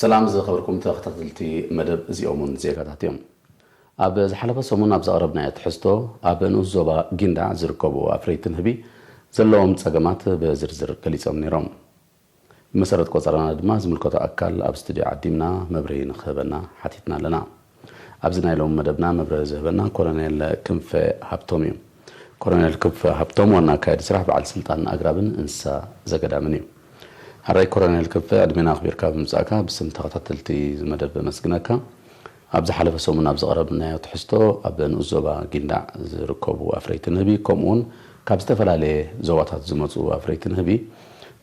ሰላም ዝኸበርኩም ተኸታተልቲ መደብ፣ እዚኦም እውን ዜጋታት እዮም። ኣብ ዝሓለፈ ሰሙን ኣብ ዘቕረብናዮ ትሕዝቶ፣ ኣብ ንኡስ ዞባ ጊንዳዕ ዝርከቡ ኣፍረይቲ ንህቢ ዘለዎም ጸገማት ብዝርዝር ገሊጾም ነይሮም። ብመሰረት ቆጸራና ድማ ዝምልከቶ ኣካል ኣብ ስቱድዮ ዓዲምና መብርሂ ንክህበና ሓቲትና ኣለና። ኣብዚ ናይ ሎሚ መደብና መብርሂ ዝህበና ኮሎኔል ክንፈ ሃብቶም እዩ። ኮሎኔል ክንፈ ሃብቶም ዋና ኣካያዲ ስራሕ በዓል ስልጣን ኣግራብን እንስሳ ዘገዳምን እዩ። ሕራይ ኮሎኔል ክንፈ፣ ዕድሜና ኣኽቢርካ ብምምጻእካ ብስም ተኸታተልቲ መደብ ኣመስግነካ። ኣብ ዝሓለፈ ሰሙን ኣብ ዘቕረብናዮ ትሕዝቶ፣ ኣብ ንኡስ ዞባ ጊንዳዕ ዝርከቡ ኣፍረይቲ ንህቢ፣ ከምኡውን ካብ ዝተፈላለየ ዞባታት ዝመጹ ኣፍረይቲ ንህቢ፣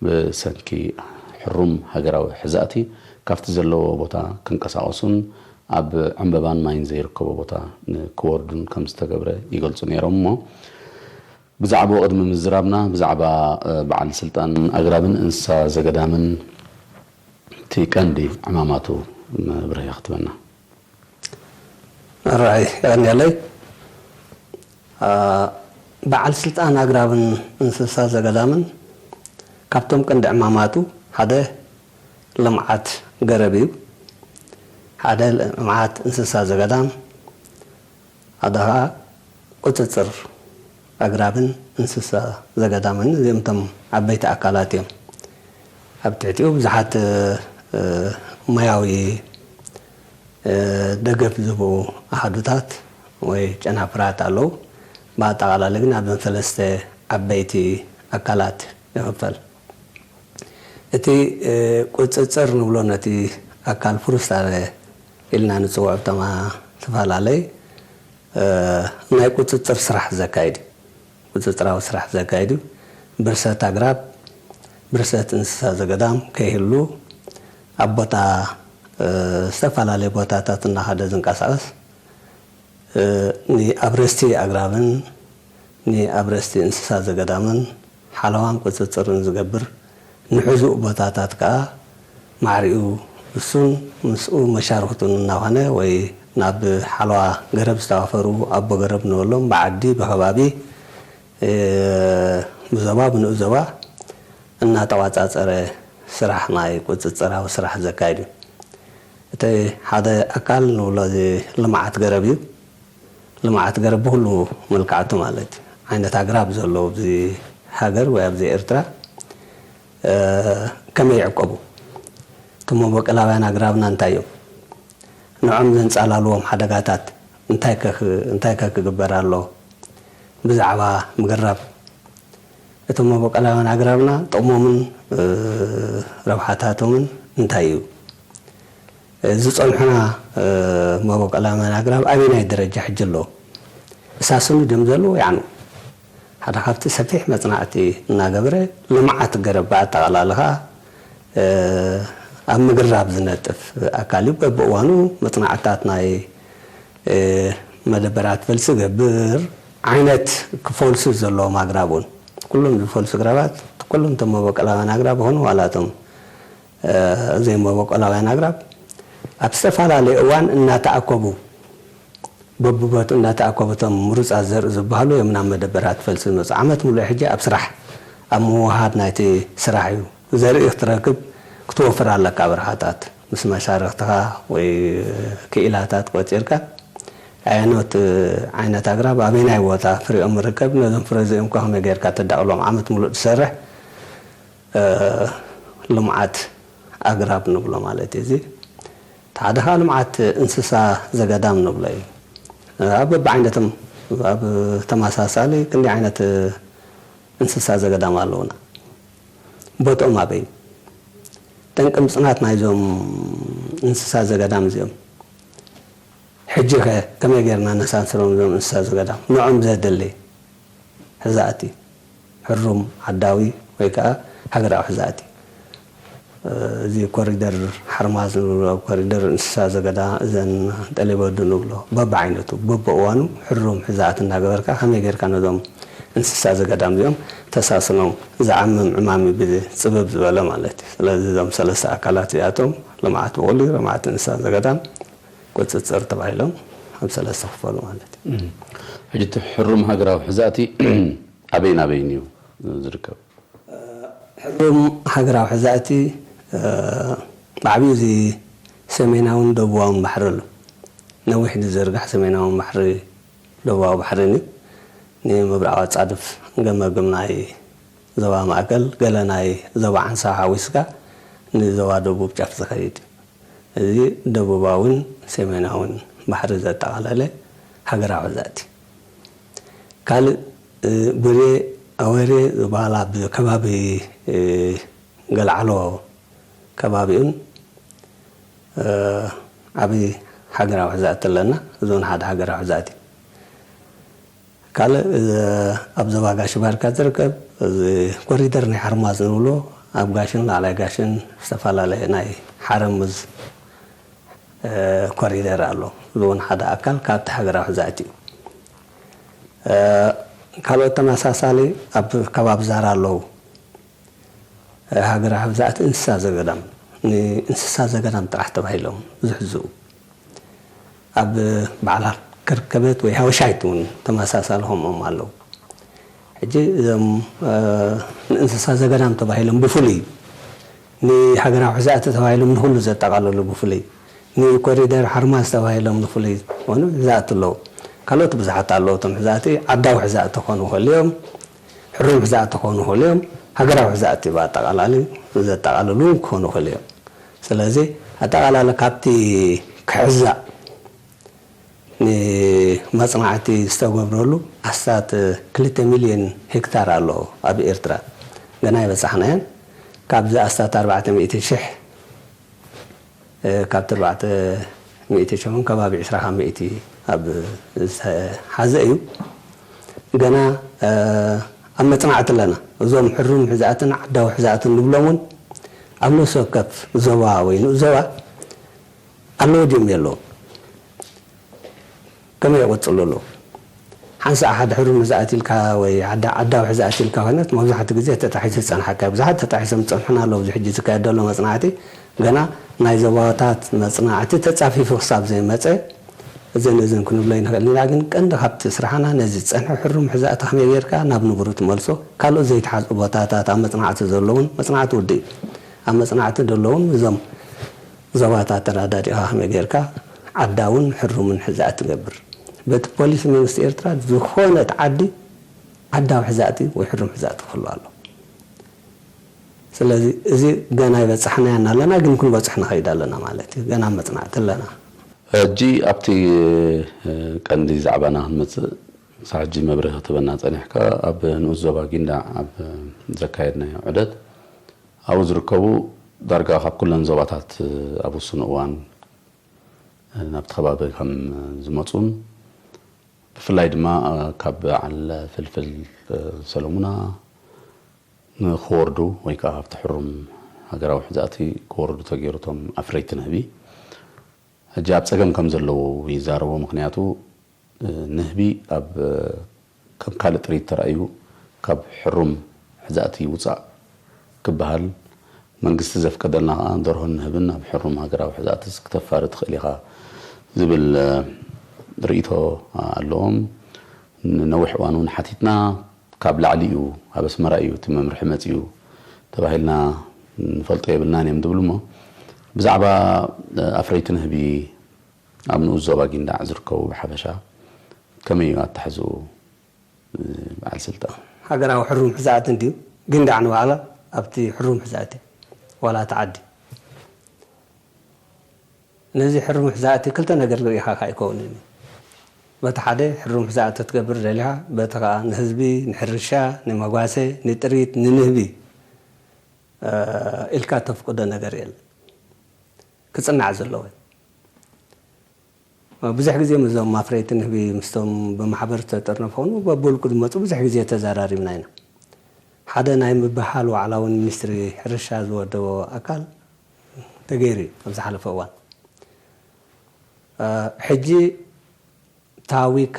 ብሰንኪ ሕሩም ሃገራዊ ሕዛእቲ ካብቲ ዘለዎ ቦታ ክንቀሳቐሱን ኣብ ዕምበባን ማይን ዘይርከቦ ቦታ ንክወርዱን ከም ዝተገብረ ይገልጹ ነይሮም። እሞ ብዛዕባኡ ቅድሚ ምዝራብና፣ ብዛዕባ፣ እ፣ በዓል ስልጣን ኣግራብን እንስሳ ዘገዳምን እቲ ቀንዲ ዕማማቱ መብርሂ ክትበና። ራይ፣ የቐንየለይ። አ፣ በዓል ስልጣን ኣግራብን እንስሳ ዘገዳምን ካብቶም ቀንዲ ዕማማቱ ሓደ ልምዓት ገረብ እዩ። ሓደ ልምዓት እንስሳ ዘገዳም፣ ሓደ ኸኣ ቁጽጽር ኣግራብን እንስሳ ዘገዳምን፣ እዚኦም እቶም ዓበይቲ ኣካላት እዮም። ኣብ ትሕቲኡ ብዙሓት፣ እ፣ ሞያዊ፣ እ፣ ደገፍ ዝህቡ ኣሃዱታት ወይ ጨናፍራት ኣለዉ። ብኣጠቓላሊ ግን ኣብዘን ሰለስተ ዓበይቲ ኣካላት ይኽፈል። እቲ፣ እ፣ ቁጽጽር ንብሎ ነቲ ኣካል ፍሩስታረ ኢልና ንጽውዖ ብተማ-፣ ተፈላለይ፣ እ፣ ናይ ቁጽጽር ስራሕ ዘካይድ እዩ። ቁጽጽራዊ ስራሕ ዘካይድ እዩ። ብርሰት ኣግራብ፣ ብርሰት እንስሳ ዘገዳም ከይህሉ ኣብ ቦታ፣ እ፣ ዝተፈላለየ ቦታታት እናኸደ ዝንቀሳቐስ፣ እ፣ ንኣብረስቲ ኣግራብን ንኣብረስቲ እንስሳ ዘገዳምን ሓለዋን ቁጽጽርን ዝገብር ንሕዙእ ቦታታት ከኣ ማዕሪኡ እሱን ምስኡ መሻርኽቱን እናኾነ ወይ ናብ ሓለዋ ገረብ ዝተዋፈሩ ኣቦ ገረብ ንበሎም ብዓዲ ብኸባቢ፣ እ፣ ብዞባ ብንኡስ ዞባ እናተቋጻጸረ ስራሕ ናይ ቁጽጽራዊ ስራሕ ዘካይድ እዩ። እቲ ሓደ ኣካል ንብሎ እዚ ልምዓት ገረብ እዩ። ልምዓት ገረብ ብኹሉ መልክዓቱ ማለት እዩ። ዓይነት ኣግራብ ዘሎ ኣብዚ ሃገር ወይ ኣብዚ ኤርትራ፣ እ፣ ከመይ ይዕቀቡ? እቶም መበቆላውያን ኣግራብና እንታይ እዮም? ንዖም ዘንጻላልዎም ሓደጋታት እንታይ ከ-፣ እንታይ ከ ክግበር ኣሎ? ብዛዕባ ምግራብ እቶም መበቆላውያን ኣግራብና ጥቕሞምን፣ እ፣ ረብሓታቶምን እንታይ እዩ? ዝጸንሑና፣ እ፣ መበቆላውያን ኣግራብ ኣበየናይ ደረጃ ሕጂ ኣለዉ? እሳስኑ ድዮም ዘለዉ? ያዕኑ ሓደ ካብቲ ሰፊሕ መጽናዕቲ እናገበረ ልምዓት ገረብ ብኣጠቓላሊ ኸኣ፣ እ፣ ኣብ ምግራብ ዝነጥፍ ኣካል እዩ። በብእዋኑ መጽናዕትታት ናይ፣ እ፣ መደበራት ፈልሲ ገብር፣ ዓይነት ክፈልሱ ዘለዎም ኣግራብ እውን፣ ኩሎም ዝፈልሱ ኣግራባት፣ ኩሎም እቶም መበቆላውያን ኣግራብ ይኹኑ ዋላ እቶም፣ እ፣ ዘይመበቆላውያን ኣግራብ ኣብ ዝተፈላለየ እዋን እናተኣከቡ፣ በብቦትኡ እናተኣከቡ እቶም ምሩጻት ዘርኢ ዝበሃሉ እዮም ናብ መደበራት ፈልሲ ዝመጹ። ዓመት ሙሉእ ሕጂ ኣብ ስራሕ፣ ኣብ ምውሃድ ናይቲ ስራሕ እዩ። ዘርኢ ክትረክብ ክትወፍር ኣለካ፣ በረኻታት ምስ መሻርኽትኻ ወይ ክኢላታት ቆጺርካ፣ ኣየኖት ዓይነት ኣግራብ ኣበየናይ ቦታ ፍሪኦም ርከብ፣ ነዞም ፍረ እዚኦም ከ ከመይ ጌርካ ተዳቕሎም፣ ዓመት ሙሉእ ትሰርሕ፣ እ፣ ልምዓት ኣግራብ ንብሎ ማለት እዩ። እዚ እቲ ሓደ ኸኣ ልምዓት እንስሳ ዘገዳም ንብሎ እዩ። ኣብ በብዓይነቶም፣ ኣብ ተመሳሳሊ ክንደይ ዓይነት እንስሳ ዘገዳም ኣለዉና? ቦትኦም ኣበይ? ጠንቂ ምጽናት ናይዞም እንስሳ ዘገዳም እዚኦም። ሕጂ ኸ ከመይ ጌርና ነሳስሮም እዞም እንስሳ ዘገዳም? ንዖም ዘድሊ ሕዛእቲ፣ ሕሩም ዓዳዊ ወይ ከኣ ሃገራዊ ሕዛእቲ። እዚ ኮሪደር ሓርማዝ ንብሎ፣ ኮሪደር እንስሳ ዘገዳ፣ እዘን ጠሌበዱ ንብሎ፣ በብዓይነቱ፣ በብእዋኑ ሕሩም ሕዛእቲ እናገበርካ ከመይ ጌርካ ነዞም እንስሳ ዘገዳም እዚኦም ተሳስኖም ዝዓምም ዕማም እዩ፣ ብፅብብ ዝበለ ማለት እዩ። ስለዚ እዞም ሰለስተ ኣካላት እዚኣቶም ልምዓት ብቑሊ፣ ልምዓት እንስሳ ዘገዳም፣ ቁፅፅር ተባሂሎም ኣብ ሰለስተ ክፈሉ ማለት እዩ። እም። ሕጂ እቲ ሕሩም ሃገራዊ ሕዛእቲ ኣበይን ኣበይን እዩ ዝርከብ? ሕሩም ሃገራዊ ሕዛእቲ፣ እ፣ ብዓብዩ እዚ ሰሜናውን ደቡባውን ባሕሪ ኣሎ። ነዊሕ ዝዝርጋሕ ሰሜናውን ባሕሪ፣ ደቡባዊ ባሕርን እዩ። ንምብራቕ ኣጻድፍ ገመግም ናይ ዞባ ማእከል፣ ገለ ናይ ዞባ ዓንሳ ሓዊስካ ንዞባ ደቡብ ጫፍ ዝኸይድ እዩ። እዚ ደቡባውን ሰሜናውን ባሕሪ ዘጠቓለለ ሃገራዊ ሕዛእቲ። ካልእ፣ እ፣ ቡሬ ኣወሬ ዝበሃል ኣብ ከባቢ፣ እ፣ ገልዓሎ ከባቢኡን፣ እ፣ ዓቢ ሃገራዊ ሕዛእቲ ኣለና። እዚ እውን ሓደ ሃገራዊ ሕዛእቲ እዩ። ካልእ፣ እ፣ ኣብ ዞባ ጋሽ ባርካ ዝርከብ እዚ ኮሪደር ናይ ሓርማዝ ንብሎ፣ ኣብ ጋሽን ላዕላይ ጋሽን ዝተፈላለየ ናይ ሓረምዝ፣ እ፣ ኮሪደር ኣሎ። እዚ እውን ሓደ ኣካል ካብቲ ሃገራዊ ሕዛእቲ እዩ። እ፣ ካልኦት ተመሳሳሊ ኣብ ከባቢ ዛራ ኣለዉ። እ፣ ሃገራዊ ሕዛእቲ እንስሳ ዘገዳም፣ ንእንስሳ ዘገዳም ጥራሕ ተባሂሎም ዝሕዝኡ። ኣብ በዓል ከርከበት ወይ ሃወሻይት እውን ተመሳሳሊ ከምኦም ኣለዉ። ሕጂ እዞም፣ እ፣ ንእንስሳ ዘገዳም ተባሂሎም ብፍሉይ፣ ንሃገራዊ ሕዛእቲ ተባሂሎም ንኹሉ ዘጠቓለሉ ብፍሉይ፣ ንኮሪደር ሓርማዝ ተባሂሎም ንፍሉይ ዝኾኑ ሕዛእቲ ኣለዉ። ካልኦት ብዙሓት ኣለዉ። እቶም ሕዛእቲ ዓዳዊ ሕዛእቲ ክኾኑ ይኽእሉ እዮም፣ ሕሩም ሕዛእቲ ክኾኑ ይኽእሉ እዮም፣ ሃገራዊ ሕዛእቲ ብኣጠቓላሊ ዘጠቓልሉ ክኾኑ ይኽእሉ እዮም። ስለዚ ኣጠቓላሊ ካብቲ ክሕዛእ ንመጽናዕቲ ዝተገብረሉ ኣስታት ክልተ ሚልዮን ሄክታር ኣሎ ኣብ ኤርትራ። ገና ኣይበጻሕናዮን። ካብዚ ኣስታት ኣርባዕተ ሚእቲ ሽሕ፣ እ፣ ካብቲ ኣርባዕተ ሚእቲ ሽሕ እውን ከባቢ ዕስራ ካብ ሚእቲ ኣብ ዝተሓዘ እዩ። ገና፣ እ፣ ኣብ መጽናዕቲ ኣለና። እዞም ሕሩም ሕዛእትን ዓዳዊ ሕዛእትን ንብሎም እውን ኣብ ነፍሲ ወከፍ ዞባ ወይ ንኡስ ዞባ ኣለዎ ድዮም የለዎም? ከመይ ይቕጽሉ ኣለዉ? ሓንሳእ ሓደ ሕሩም ሕዛእቲ ኢልካ ወይ ዓዳ-፣ ዓዳዊ ሕዛእቲ ኢልካ ኮይነት መብዛሕትኡ ግዜ ተጣሒሱ ዝጸንሓካ እዩ። ብዙሓት ተጣሒሶም ዝጸንሑና ኣለዉ። ኣብዚ ሕጂ ዝካየድ ዘሎ መጽናዕቲ ገና ናይ ዞባታት መጽናዕቲ ተጻፊፉ ክሳብ ዘይመጸ እዘን እዘን ክንብሎ ይንኽእል ኢና። ግን ቀንዲ ካብቲ ስራሕና ነዚ ዝጸንሐ ሕሩም ሕዛእቲ ከመይ ጌርካ ናብ ንቡሩ ትመልሶ፣ ካልኦት ዘይተሓዝኡ ቦታታት ኣብ መጽናዕቲ ዘለዉን፣ መጽናዕቲ ውድእ እዩ። ኣብ መጽናዕቲ ዘለዉን እዞም ዞባታት ተረዳዲእኻ ከመይ ጌርካ ዓዳውን ሕሩምን ሕዛእ ትገብር? በቲ ፖሊሲ መንግስቲ ኤርትራ ዝኾነት ዓዲ ዓዳዊ ሕዛእቲ ወይ ሕሩም ሕዛእቲ ክህሉ ኣሎ። ስለዚ እዚ ገና ኣይበጻሕናያን ኣለና፣ ግን ክንበጽሕ ንኸይድ ኣለና ማለት እዩ። ገና መጽናዕቲ ኣለና። ሕጂ ኣብቲ፣ እ፣ ቀንዲ ዛዕባና ክንመጽእ፣ ክሳዕ ሕጂ መብርሂ ክትበና ጸኒሕካ፣ ኣብ ንኡስ ዞባ ጊንዳዕ ኣብ ዘካየድናዮ ዑደት፣ ኣብኡ ዝርከቡ ዳርጋ ካብ ኩለን ዞባታት ኣብ ውሱን እዋን ናብቲ ከባቢ ከም ዝመጹን ብፍላይ ድማ ካብ በዓል ፍልፍል ሰለሙና ንክወርዱ ወይ ከዓ ኣብቲ ሕሩም ሃገራዊ ሕዛእቲ ክወርዱ ተገይሩ እቶም ኣፍረይቲ ንህቢ ሕጂ ኣብ ጸገም ከም ዘለዉ ይዛረቡ። ምኽንያቱ ንህቢ ኣብ ከም ካልእ ጥሪት ተራእዩ ካብ ሕሩም ሕዛእቲ ይውጻእ ክበሃል፣ መንግስቲ ዘፍቀደልና ከኣ ደርሆን ንህብን ናብ ሕሩም ሃገራዊ ሕዛእትስ ክተፋሪ ትኽእል ኢኻ ዝብል ርእይቶ ኣለዎም። ንነዊሕ እዋን እውን ሓቲትና፣ ካብ ላዕሊ እዩ፣ ኣብ ኣስመራ እዩ እቲ መምርሒ መጺኡ ተባሂልና ንፈልጦ የብልናን እዮም ዝብሉ። እሞ ብዛዕባ ኣፍረይቲ ንህቢ ኣብ ንኡስ ዞባ ጊንዳዕ ዝርከቡ ብሓፈሻ ከመይ እዩ ኣተሓዝኡ በዓል ስልጣን? ሃገራዊ ሕሩም ሕዛእቲ እንድዩ፣ ጊንዳዕ ንባዕላ ኣብቲ ሕሩም ሕዛእቲ ዋላ እቲ ዓዲ። ነዚ ሕሩም ሕዛእቲ ክልተ ነገር ርኢኻ ከኣ ኣይከውንን እዩ። በቲ ሓደ ሕሩም ሕዛእቲ ክትገብር ደሊኻ፣ በቲ ከኣ ንህዝቢ፣ ንሕርሻ፣ ንመጓሰ፣ ንጥሪት፣ ንንህቢ፣ እ፣ ኢልካ ተፍቅዶ ነገር የለን። ክጽናዕ ዘለዎ እዩ። ብዙሕ ግዜ ምስዞም ኣፍረይቲ ንህቢ ምስቶም ብማሕበር ዝተጠርነፉ ኾኑ በብውልቁ ዝመጹ ብዙሕ ግዜ ተዘራሪብና ኢና። ሓደ ናይ ምብህሃል ዋዕላ እውን ሚኒስትሪ ሕርሻ ዝወደቦ ኣካል ተገይሩ እዩ ኣብ ዝሓለፈ እዋን። እ፣ ሕጂ ታዊካ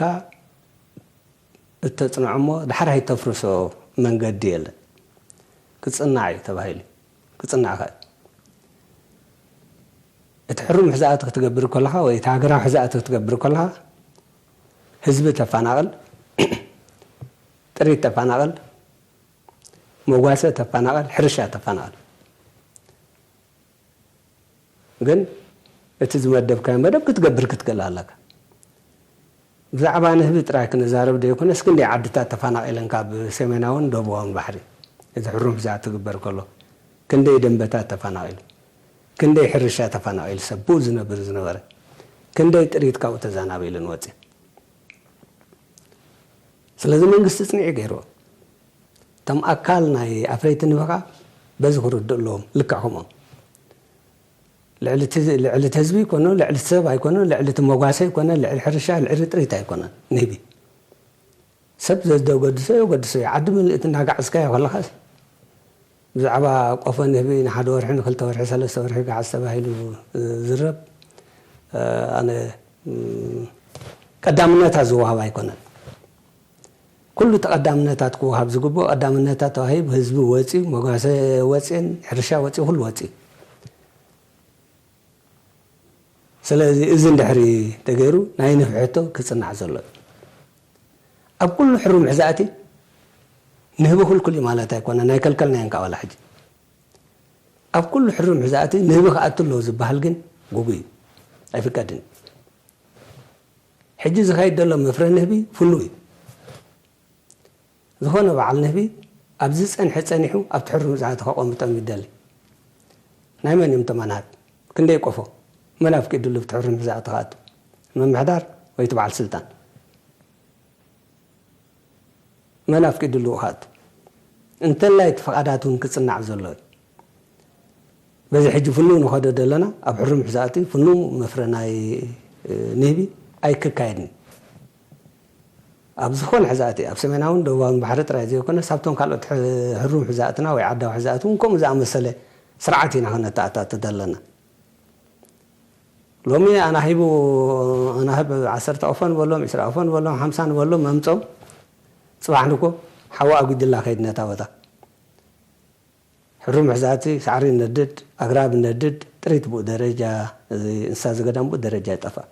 እተጽንዖ እሞ ዳሕራይ እተፍርሶ መንገዲ የለን። ክጽናዕ እዩ ተባሂሉ። ክጽናዕ ከ እቲ ሕሩም ሕዛእቲ ክትገብር ከለኻ ወይ እቲ ሃገራዊ ሕዛእቲ ክትገብር ከለኻ ህዝቢ ተፈናቕል፣ ጥሪት ተፈናቕል፣ መጓሰ ተፈናቐል፣ ሕርሻ ተፈናቐል። ግን እቲ ዝመደብካዮ መደብ ክትገብር ክትክእል ኣለካ። ብዛዕባ ንህቢ ጥራይ ክንዛረብ ዘይኮነስ፣ ክንደይ ዓድታት ተፈናቒለን ካብ ሰሜናውን ደቡባውን ባሕሪ፣ እዚ ሕሩም ሕዛእ ትግበር ከሎ፣ ክንደይ ደንበታት ተፈናቒሉ፣ ክንደይ ሕርሻ ተፈናቒሉ፣ ሰብ ብኡ ዝነብር ዝነበረ፣ ክንደይ ጥሪት ካብኡ ተዛናቢሉ ንወፅእ። ስለዚ መንግስቲ ፅንዒ ገይርዎ። እቶም ኣካል ናይ ኣፍረይቲ ንህቢ ኸዓ በዚ ክርድእ ኣለዎም፣ ልክዕ ከምኦም። ልዕሊ እቲ፣ ልዕሊ እቲ ህዝቢ ኣይኮነ፣ ልዕሊ እቲ ሰብ ኣይኮነ፣ ልዕሊ እቲ መጓሰ ኣይኮነ፣ ልዕሊ ሕርሻ፣ ልዕሊ ጥሪት ኣይኮነን ንህቢ። ሰብ ዘደገድሶ የገድሶ እዩ። ዓዲ ምልእቲ እናጋዕዝካዮ ከለኻስ ብዛዕባ ቆፎ ንህቢ ንሓደ ወርሒ፣ ንክልተ ወርሒ፣ ሰለስተ ወርሒ ጋዕዝ ተባሂሉ ዝረብ፣ እ፣ ኣነ፣ እም፣ ቀዳምነታት ዝወሃብ ኣይኮነን። ኩሉ ተቐዳምነታት ክወሃብ ዝግብኦ ቀዳምነታት ተዋሂቡ፣ ህዝቢ ወፂኡ፣ መጓሰ ወፅየን፣ ሕርሻ ወፂኡ፣ ኩሉ ወፂኡ። ስለዚ እዚ እንድሕሪ ተገይሩ ናይ ንህቢ ሕቶ ክፅናዕ ዘሎ እዩ። ኣብ ኩሉ ሕሩም ሕዛእቲ ንህቢ ክልኩል እዩ ማለት ኣይኮነን፣ ኣይከልከልናዮን ካብ ዋላ ሕጂ። ኣብ ኩሉ ሕሩም ሕዛእቲ ንህቢ ክኣቱ ኣለዎ ዝበሃል ግን ግጉይ እዩ፣ ኣይፍቀድን። ሕጂ ዝኸይድ ዘሎ መፍረ ንህቢ ፍሉይ እዩ። ዝኾነ በዓል ንህቢ ኣብ ዝጸንሐ ጸኒሑ ኣብቲ ሕሩም ሕዛእቲ ከቐምጦም ይደሊ። ናይ መን እዮም እቶም ኣናህብ? ክንደይ ቆፎ? መን ኣፍቂድሉ ኣብቲ ሕሩም ሕዛእቲ ክኣቱ? ምምሕዳር ወይ እቲ በዓል ስልጣን? መን ኣፍቂድሉ ክኣቱ? እንተላይ እቲ ፍቓዳት እውን ክጽናዕ ዘሎ እዩ። በዚ ሕጂ ፍኑው ንኸዶ ዘለና ኣብ ሕሩም ሕዛእቲ ፍኑው መፍረ ናይ፣ እ፣ ንህቢ ኣይክካየድን እዩ። ኣብ ዝኾነ ሕዛእቲ፣ ኣብ ሰሜናውን ደቡባውን ባሕሪ ጥራይ ዘይኮነስ ኣብቶም ካልኦት ሕ-፣ ሕሩም ሕዛእትና ወይ ዓዳዊ ሕዛእቲ እውን ከምኡ ዝኣመሰለ ስርዓት ኢና ከነተኣታቶ ዘለና። ሎሚ ኣናሂቡ፣ ኣናህብ ዓሰርተ ቆፎ ንበሎም፣ ዕስራ ቆፎ ንበሎም፣ ሓምሳ ንበሎም መምጾም፣ ጽባሕ ንግሆ ሓዊ ኣጒድላ ከይድ ነታ ቦታ። ሕሩም ሕዛእቲ ሳዕሪ ይነድድ፣ ኣግራብ ይነድድ፣ ጥሪት ብኡ ደረጃ፣ እዚ እንስሳ ዘገዳም ብኡ ደረጃ ይጠፍእ።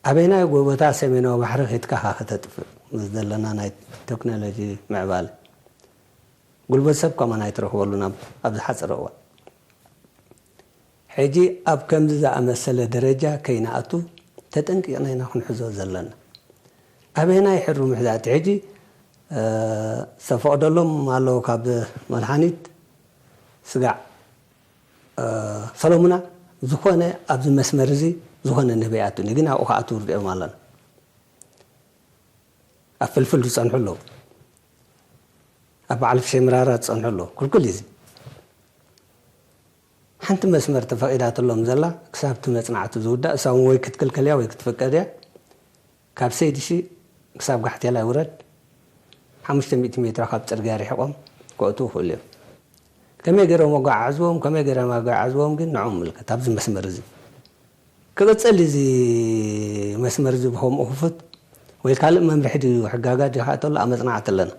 ኣበየናይ ጎቦታት ሰሜናዊ ባሕሪ ኬድካ ኢኻ ከተጥፍእ? ምስ ዘለና ናይ ቴክኖሎጂ ምዕባለ፣ ጉልበት ሰብ ከማን ኣይትረኽበሉን ኣብ፣ ኣብ ዝሓጸረ እዋን። ሕጂ ኣብ ከምዚ ዝኣመሰለ ደረጃ ከይንኣቱ ተጠንቂቕና ኢና ክንሕዞ ዘለና። ኣበየናይ ሕሩም ሕዛእቲ ሕጂ፣ እ፣ ዝተፈቕደሎም ኣለዉ ካብ መድሓኒት ስጋዕ፣ እ፣ ሰሎሙና፣ ዝኾነ ኣብዚ መስመር እዚ ዝኾነ ንህቢ ኣይኣቱን እዩ፣ ግን ኣብኡ ክኣትዉ ርድኦም ኣለና። ኣብ ፍልፍል ዝጸንሑ ኣለዉ፣ ኣብ በዓል ፍሸ ምራራ ዝጸንሑ ኣለዉ። ክልኩል እዩ እዚ። ሓንቲ መስመር ተፈቒዳትሎም ዘላ ክሳብ እቲ መጽናዕቲ ዝውዳእ፣ እሳ እውን ወይ ክትክልከል እያ ወይ ክትፍቀድ እያ። ካብ ሰይድሺ ክሳብ ጋሕቴላይ ውረድ፣ ሓሙሽተ ሚእቲ ሜትራ ካብ ጽርግያ ርሒቖም ክእትዉ ይኽእሉ እዮም። ከመይ ገይሮም ኣጓዓዕዝዎም፣ ከመይ ገይሮም ኣጓዓዕዝዎም ግን ንዕኦም ይምልከት። ኣብዚ መስመር እዚ ክቕጽል እዚ መስመር እዚ ብኸምኡ ክፉት ወይ ካልእ መምርሒ ድዩ ሕጋጋ ድዩ ክኣተሉ ኣብ መጽናዕቲ ኣለና።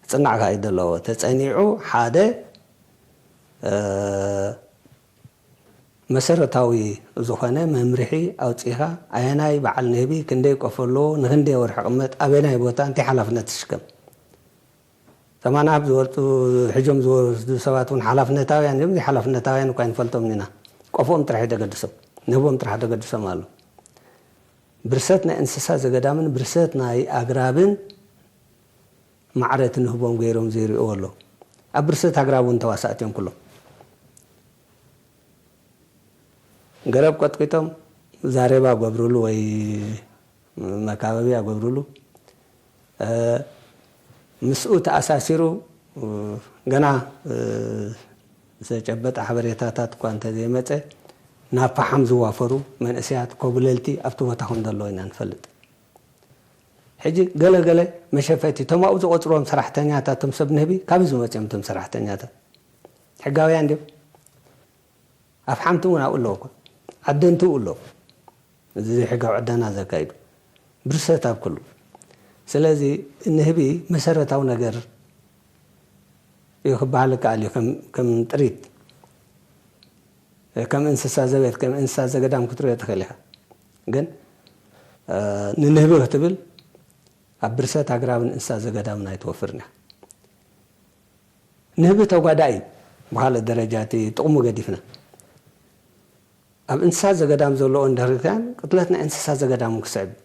ክጽናዕ ከኣ እዩ ዘለዎ። ተጸኒዑ ሓደ፣ እ፣ መሰረታዊ ዝኾነ መምርሒ ኣውጺኻ፣ ኣየናይ በዓል ንህቢ ክንደይ ቆፎ ኣለዎ፣ ንክንደይ ወርሒ ይቕመጥ፣ ኣበየናይ ቦታ፣ እንታይ ሓላፍነት ትሽከም? እቶም ኣናህብ ዝወርጡ፣ ሕጆም ዝወስዱ ሰባት እውን ሓላፍነታውያን እዮም፣ ዘይሓላፍነታውያን እኳ ኣይንፈልጦምን ኢና። ቆፎኦም ጥራሕ እዩ ደገድሶም፣ ንህቦም ጥራሕ ደገድሶም ኣሎ። ብርሰት ናይ እንስሳ ዘገዳምን ብርሰት ናይ ኣግራብን ማዕረ እቲ ንህቦም ገይሮም ዘይርእይዎ ኣሎ። ኣብ ብርሰት ኣግራብ እውን ተዋሳእቲ እዮም ኩሎም። ገረብ ቀጥቂጦም ዛሬባ ገብርሉ ወይ መካበብያ ገብርሉ፣ እ፣ ምስኡ ተኣሳሲሩ፣ እ፣ ገና፣ እ፣ ዝተጨበጠ ሓበሬታታት እኳ እንተዘይመጸ፣ ናብ ፈሓም ዝዋፈሩ መንእሰያት ኮብለልቲ ኣብቲ ቦታ ከም ዘለዉ ኢና ንፈልጥ። ሕጂ ገለ ገለ መሸፈቲ፣ እቶም ኣብኡ ዝቖጽርዎም ሰራሕተኛታት፣ እቶም ሰብ ንህቢ፣ ካበይ ዝመጹ እዮም እቶም ሰራሕተኛታት? ሕጋውያን ድዮም? ኣፍሓምቲ እውን ኣብኡ ኣለዉ እኮ። ዓደንቲ እውን ኣለዉ። እዚ ዘይሕጋዊ ዕደና ዘካይዱ። ብርሰት ኣብ ኩሉ። ስለዚ ንህቢ መሰረታዊ ነገር እዩ ክበሃል ይከኣል እዩ። ከም፣ ከም ጥሪት፣ ከም እንስሳ ዘቤት፣ ከም እንስሳ ዘገዳም ክትሪኦ ትኽእል ኢኻ። ግን፣ እ፣ ንንህቢ ክትብል ኣብ ብርሰት ኣግራብን እንስሳ ዘገዳምን ኣይትወፍርን ኢኻ። ንህቢ ተጓዳኢ እዩ። ብኻልእ ደረጃ እቲ ጥቕሙ ገዲፍና። ኣብ እንስሳ ዘገዳም ዘለዎ እንድሕር ክትያን ቅትለት ናይ እንስሳ ዘገዳም እውን ክስዕብ እዩ።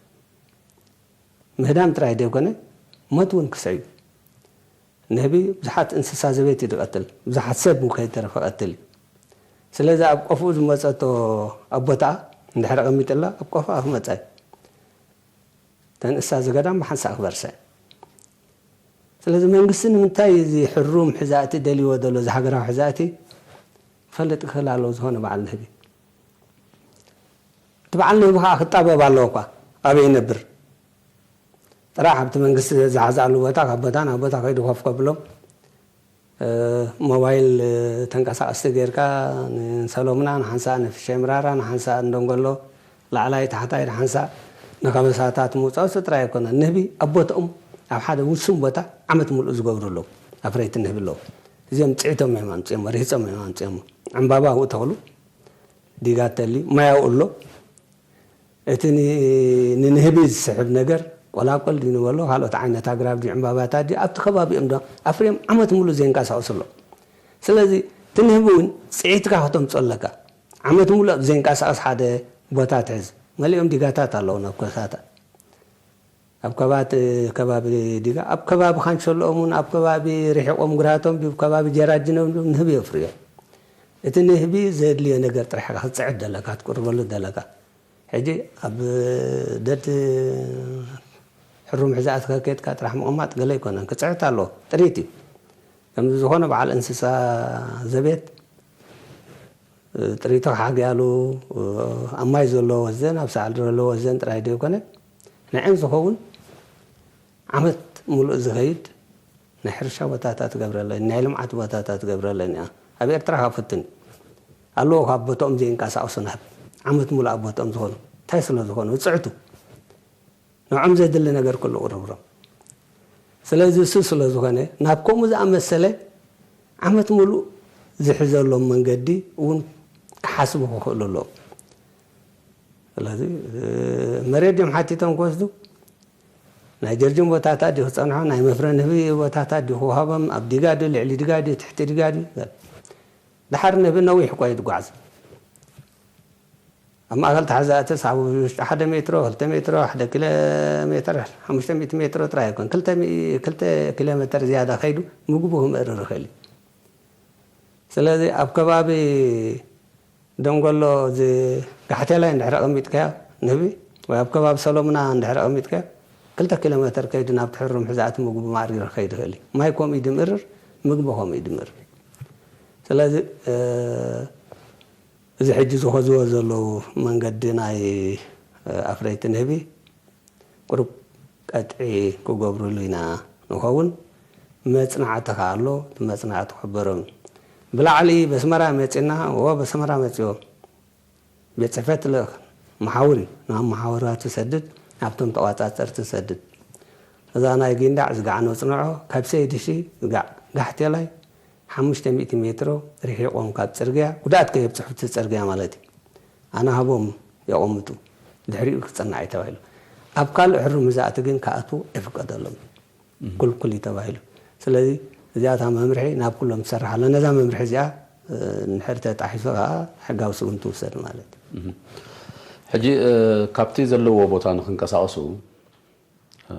ምህዳም ጥራይ ዘይኮነ ሞት እውን ክስዕብ እዩ። ንህቢ ብዙሓት እንስሳ ዘቤት እዩ ዝቐትል፣ ብዙሓት ሰብ እውን ከይተረፈ ቀትል እዩ። ስለዚ ኣብ ቆፍኡ ዝመፀቶ ኣብ ቦታኣ እንድሕር ኣቐሚጥላ ኣብ ቆፍኣ ክመፃ እዩ። እተን እንስሳ ዘገዳም ብሓንሳእ ክበርሳ እዩ። ስለዚ መንግስቲ ንምንታይ እዚ ሕሩም ሕዛእቲ ደልይዎ ዘሎ፣ እዚ ሃገራዊ ሕዛእቲ ክፈልጥ ክኽእል ኣለዎ ዝኾነ በዓል ንህቢ። እቲ በዓል ንህቢ ከዓ ክጣበብ ኣለዎ እኳ ኣበይ ይነብር? ጥራሕ ኣብቲ መንግስቲ ዝሓዝኣሉ ቦታ ካብ ቦታ ናብ ቦታ ከይዱ ኮፍ ከብሎም፣ እ፣ ሞባይል፣ እ፣ ተንቀሳቐስቲ ጌርካ ንሰሎምና ንሓንሳእ ንፍሸ ምራራ ንሓንሳእ እንደንጎሎ ላዕላይ ታሕታይ ንሓንሳእ ንከበሳታት ምውፃእ እሱ ጥራይ ኣይኮነን። ንህቢ ኣብ ቦታኦም ኣብ ሓደ ውሱን ቦታ ዓመት ሙሉእ ዝገብሩ ኣለዉ። ኣፍረይቲ ንህቢ ኣለዉ። እዚኦም ፅዒቶም እዮም ኣምፅኦም፣ ሪህፆም እዮም ኣምፅኦም። ዕምባባ ኣብኡ ተኽሉ፣ ዲጋ ተልዩ፣ ማይ ኣብኡ ኣሎ። እቲ ን-፣ ንንህቢ ዝስሕብ ነገር ቆላቆል ድዩ ንበሎ፣ ካልኦት ዓይነት ኣግራብ ድዩ፣ ዕምባባታት ድዩ፣ ኣብቲ ከባቢኦም ዶ ኣፍርዮም ዓመት ሙሉእ ዘይንቀሳቐሱ ኣሎ። ስለዚ እቲ ንህቢ እውን ፅዒትካ ከተምፅኦ ኣለካ። ዓመት ሙሉእ ኣብ ዘይንቀሳቐስ ሓደ ቦታ ትሕዝ። መሊኦም ዲጋታት ኣለዉ ናብ ከሳታ። ኣብ ከባቢ፣ ከባቢ ዲጋ፣ ኣብ ከባቢ ካንሸሎኦም እውን፣ ኣብ ከባቢ ርሒቖም ግራቶም ድዩ፣ ኣብ ከባቢ ጀራጅኖም ድዩ፣ ንህቢ የፍርዮም። እቲ ንህቢ ዘድልዮ ነገር ጥራሕ ኢኻ ክትፅዕት ደለካ፣ ክትቅርበሉ ደለካ። ሕጂ ኣብ ደድ ሕሩም ሕዛእቲ ከኬድካ ጥራሕ ምቕማጥ ገለ ኣይኮነን፣ ክፅዕት ኣለዎ፣ ጥሪት እዩ። ከምዚ ዝኾነ በዓል እንስሳ ዘቤት፣ እ፣ ጥሪቱ ክሓግያሉ፣ እ፣ ኣብ ማይ ዘሎ ወዘን፣ ኣብ ሳዕሪ ዘሎ ወዘን ጥራይ ዘይኮነ፣ ንዐን ዝኸውን ዓመት ሙሉእ ዝኸይድ ናይ ሕርሻ ቦታታት ትገብረለን፣ ናይ ልምዓት ቦታታት ትገብረለን እያ። ኣብ ኤርትራ ካብ ፍትን ኣለዎ፣ ካብ ቦታኦም ዘይንቀሳቐሱ ናብ ዓመት ሙሉእ ኣብ ቦታኦም ዝኾኑ፣ እንታይ ስለ ዝኾኑ? ዝፅዕቱ። ንዖም ዘድሊ ነገር ኩሉ ቅርብሮም። ስለዚ እሱ ስለ ዝኾነ፣ ናብ ከምኡ ዝኣመሰለ ዓመት ሙሉእ ዝሕዘሎም መንገዲ እውን ክሓስቡ ክኽእሉ ኣለዎም። ስለዚ፣ እ፣ መሬት ድዮም ሓቲቶም ክወስዱ? ናይ ጀርጅን ቦታታት ድዩ ክጸንሖ? ናይ መፍረ ንህቢ ቦታታት ድዩ ክወሃቦም? ኣብ ዲጋ ድዩ? ልዕሊ ዲጋ ድዩ? ትሕቲ ዲጋ ድዩ? ድሓር ንህቢ ነዊሕ እኳ እዩ ዝጓዓዝ። ኣብ ማእከል ተሓዛእትስ ኣብ ውሽጢ ሓደ ሜትሮ፣ ክልተ ሜትሮ፣ ሓደ ኪሎ ሜትር፣ ሓሙሽተ ሚእቲ ሜትሮ ጥራይ ኣይኮን፣ ክልተ ሚእቲ፣ ክልተ ኪሎ ሜትር ዝያዳ ከይዱ ምግቡ ክምእርር ይኽእል እዩ። ስለዚ ኣብ ከባቢ ደንጎሎ እዚ ጋሕቴላይ እንድሕር ኣቐሚጥካዮ ንህቢ፣ ወይ ኣብ ከባቢ ሰሎምና እንድሕር ኣቐሚጥካዮ፣ ክልተ ኪሎ ሜትር ከይዱ ናብ ትሕሩም ሕዛእቲ ምግቡ ማእሪሩ ክኸይድ ይኽእል እዩ። ማይ ከምኡ እዩ ድምእርር፣ ምግቢ ከምኡ እዩ ድምእርር። ስለዚ፣ እ፣ እዚ ሕጂ ዝኸዝዎ ዘለዉ መንገዲ ናይ፣ እ፣ ኣፍረይቲ ንህቢ ቁሩብ ቀጥዒ ክገብሩሉ ኢና ንኸውን። መጽናዕቲ ከኣ ኣሎ፣ እቲ መጽናዕቲ ክሕበሮም እዩ። ብላዕሊ በስመራ መጺና፣ እዎ በስመራ መጺኦ። ቤት ጽሕፈት ልእኽ፣ መሓውር እዩ። ናብ መሓውራ ትሰድድ፣ ናብቶም ተቋጻጸርቲ ትሰድድ። እዛ ናይ ጊንዳዕ ዝጋዕ ነጽንዖ፣ ካብ ሰይድሺ ዝጋዕ ጋሕቴላይ ሓሙሽተ ሚእቲ ሜትሮ ርሒቖም ካብ ጽርግያ፣ ጉድኣት ከየብጽሑ እቲ ጽርግያ ማለት እዩ። ኣነ ሃቦም የቐምጡ፣ ድሕሪኡ ክጽናዕ እዩ ተባሂሉ። ኣብ ካልእ ሕሩም ዝኣቲ ግን ክኣትዉ ኣይፍቀደሎም። እም። ክልኩል እዩ ተባሂሉ። ስለዚ እዚኣ እታ መምርሒ ናብ ኩሎም ትሰርሕ ኣላ። ነዛ መምርሒ እዚኣ፣ እ፣ እንድሕር ተጣሒሱ ከኣ ሕጋዊ ስጉምቲ ትውሰድ ማለት እዩ። እም። ሕጂ፣ እ፣ ካብቲ ዘለዎ ቦታ ንኽንቀሳቐሱ፣ እ፣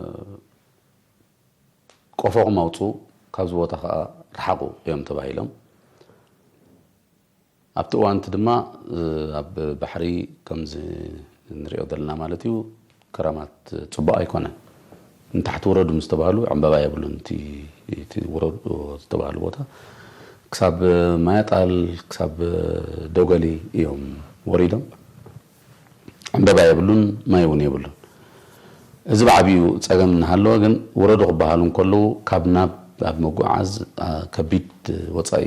ቆፎኹም ኣውጽኡ፣ ካብዚ ቦታ ከኣ ርሓቑ እዮም ተባሂሎም። ኣብቲ እዋንቲ ድማ፣ እ፣ ኣብ ባሕሪ ከምዚ እንሪኦ ዘለና ማለት እዩ፣ ክረማት ጽቡቕ ኣይኮነን። ንታሕቲ ውረዱ ምስ ተባህሉ ዕምበባ የብሉን። እቲ፣ እቲ ውረዱ ዝተባህሉ ቦታ ክሳብ ማያጣል፣ ክሳብ ዶገሊ እዮም ወሪዶም። ዕምበባ የብሉን፣ ማይ እውን የብሉን። እዚ ብዓቢኡ ጸገም እናሃለወ ግን ውረዱ ክበሃሉ እንከለዉ ካብ ናብ ኣብ ምጉዓዝ፣ ኣ፣ ከቢድ ወጻኢ